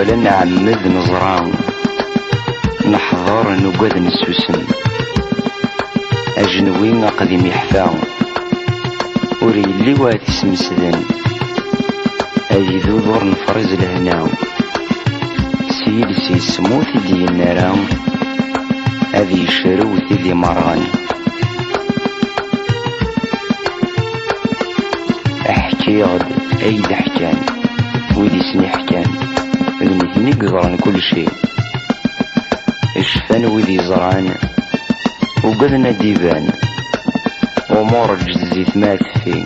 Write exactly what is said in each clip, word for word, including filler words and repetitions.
La nɛemmed neẓra, neḥḍer, nugad, nessusem. Ajenwi aqdim iḥfa, ur yelli wa t-ismesden. Agdud ur nefriẓ lehna, s yiles yesmut i d-yenna ara, ad yecrew tid imerɣen. Ḥkiɣ-d ay d-ḥkan wid i sen-iḥkan, d nitni i yeẓran kulci. Cfan wid yeẓran, ugaden ad d-iban, umuṛeǧ zzit ma teffi.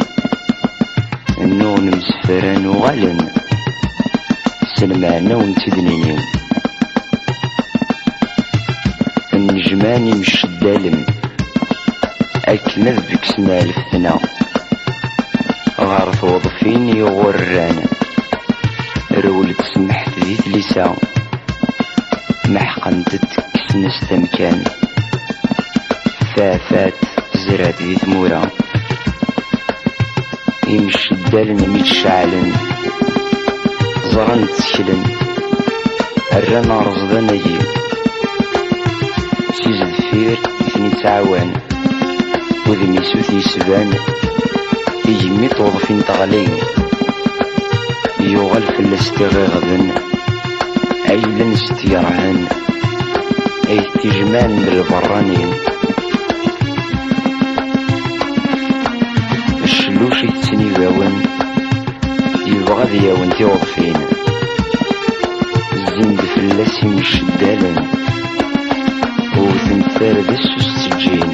Nnuɣen msefran uɣalen, s lmeɛna ur tt-id-nini. Nnejman imceddalen akken ad bekksen ɣer lfetna. Ɣer tuḍfin i ɣurran, rewlet semḥet di tlisa, meḥqent-d, kksen-as-t amkan. Tafat tezra-d di tmura. Imceddalen mi tt-ceɛlen, ẓran, tteklen, rran areẓdan-agi. Si deffir i ten-ittɛawan, udem-is ur t-yesban, igemmi n tuḍfin teɣli. Yuɣal fell-as tiɣiɣden, aylen s t-yerhen, ay t-ijemɛen d lberrani. Ccelluc i tetten ibawen, yebɣa ad yawen tiweḍfin. Zzin-d fell-as imceddalen, wwten-t tardes ur s-tt-ǧǧin.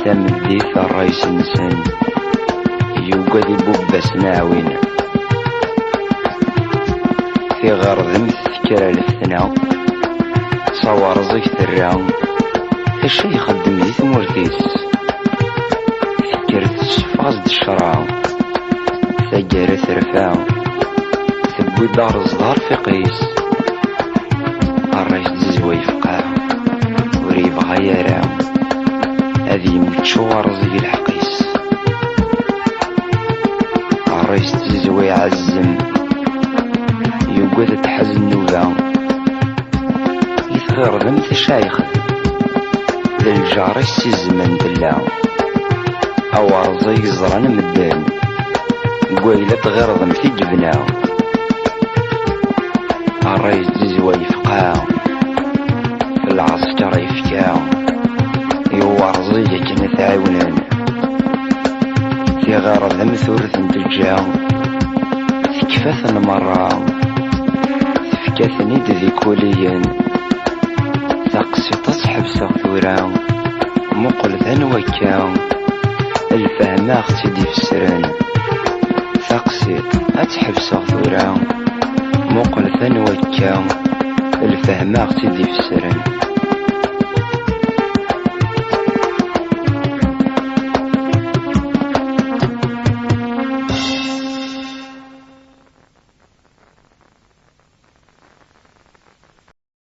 Tameddit ṛṛay-s-nsen, yugad ibubb-asen aɛwin. Tiɣerdemt tekker ɣer lfetna, s awerẓeg terra, acu ixeddem di tmurt-is? Tekker tesseffeɣ-as-d ccṛeɛ, taggara terfa, tewwi-d areẓ d arfiq-is. Ṛṛay-s tzizwa yefqeɛ, ur yebɣa ara ad yemmečč uwerẓeg lḥeqq-is. Ṛṛay-s tzizwa iɛezzem, yugad ad tḥaz nnuba. I tɣirdem tacayex d lǧar-is si zzman tella. Awerẓig ẓran medden, deg wayla tɣirdem i yebna. Ṛṛay-s tzizwa yefqeɛ, lɛesker yefka i uwerẓig akken ad t-ɛiwnen. Tiɣerdemt ur ten-teǧǧa, tekfa-ten merra, tefka-ten-id d ikuliyen. Taqsiṭ ad tt-ḥebseɣ tura, muqlet anwa akka, lfehma ad ɣ-tt-id-ifessren. Taqsiṭ ad tt-ḥebseɣ tura, muqlet anwa akka, lfehma ad ɣ-tt-id-ifessren.